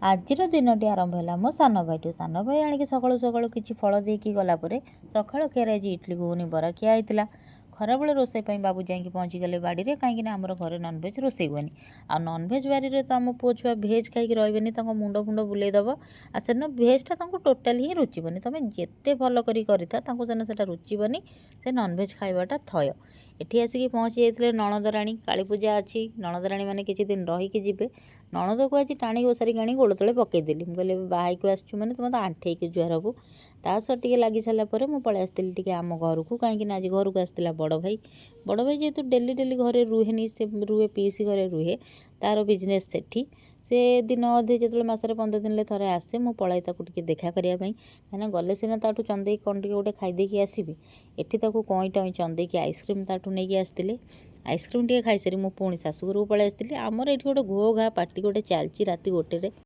ଆଜିର ଦିନଟି ଆରମ୍ଭ ହେଲା ମୋ ସାନ ଭାଇଠୁ। ସାନ ଭାଇ ଆଣିକି ସକାଳୁ ସକାଳୁ କିଛି ଫଳ ଦେଇକି ଗଲା ପରେ ସକାଳ ଖିଆରେ ଆଜି ଇଟଲି, ଘୁଗୁନି, ବରା ଖିଆ ହେଇଥିଲା। ଖରାବେଳେ ରୋଷେଇ ପାଇଁ ବାବୁ ଯାଇକି ପହଞ୍ଚିଗଲେ ବାଡ଼ିରେ, କାହିଁକିନା ଆମର ଘରେ ନନଭେଜ୍ ରୋଷେଇ ହୁଏନି। ଆଉ ନନଭେଜ୍ ବାରିରେ ତ ଆମ ପୁଅ ଛୁଆ ଭେଜ୍ ଖାଇକି ରହିବେନି, ତାଙ୍କ ମୁଣ୍ଡ ଫୁଣ୍ଡ ବୁଲେଇ ଦେବ। ଆଉ ସେଦିନ ଭେଜ୍ଟା ତାଙ୍କୁ ଟୋଟାଲି ହିଁ ରୁଚିବନି। ତୁମେ ଯେତେ ଭଲ କରି କରିଥା, ତାଙ୍କୁ ସେଦିନ ସେଇଟା ରୁଚିବନି। ସେ ନନଭେଜ୍ ଖାଇବାଟା ଥୟ। ଏଠି ଆସିକି ପହଞ୍ଚି ଯାଇଥିଲେ ନଣନ୍ଦରାଣୀ। କାଳୀ ପୂଜା ଅଛି, ନଣନ୍ଦରାଣୀ ମାନେ କିଛି ଦିନ ରହିକି ଯିବେ। ନଣନ୍ଦକୁ ଆଜି ଟାଣିକି ଓସାରିକି ଆଣିକି ଗୋଡ଼ ତଳେ ପକେଇଦେଲି। ମୁଁ କହିଲି, ଏବେ ବାହା ହେଇକି ଆସିଛୁ ମାନେ ତୁମେ ତ ଆଣ୍ଠେଇକି ଜୁହାର ହବୁ। ତା ସହ ଟିକେ ଲାଗି ସାରିଲା ପରେ ମୁଁ ପଳେଇ ଆସିଥିଲି ଟିକେ ଆମ ଘରକୁ, କାହିଁକି ନା ଆଜି ଘରକୁ ଆସିଥିଲା ବଡ଼ ଭାଇ। ବଡ଼ ଭାଇ ଯେହେତୁ ଡେଲି ଡେଲି ଘରେ ରୁହେନି, ସେ ରୁହେ ପିଇସି ଘରେ ରୁହେ, ତାର ବିଜନେସ୍ ସେଠି। ସେ ଦିନ ଅଧେ ଯେତେବେଳେ ମାସରେ 15 ଦିନରେ ଥରେ ଆସେ, ମୁଁ ପଳାଏ ତାକୁ ଟିକେ ଦେଖା କରିବା ପାଇଁ। କାହିଁକିନା ଗଲେ ସିନା ତାଠୁ ଚନ୍ଦେଇକି କ'ଣ ଟିକେ ଗୋଟେ ଖାଇଦେଇକି ଆସିବି। ଏଠି ତାକୁ କଇଁ ଟଇଁ ଚନ୍ଦେଇକି ଆଇସ୍କ୍ରିମ୍ ତାଠୁ ନେଇକି ଆସିଥିଲି। ଆଇସ୍କ୍ରିମ୍ ଟିକେ ଖାଇସାରି ମୁଁ ପୁଣି ଶାଶୁଘରକୁ ପଳେଇ ଆସିଥିଲି। ଆମର ଏଠି ଗୋଟେ ଘୋ ଘା ପାଟି ଗୋଟେ ଚାଲିଛି ରାତି 1ରେ।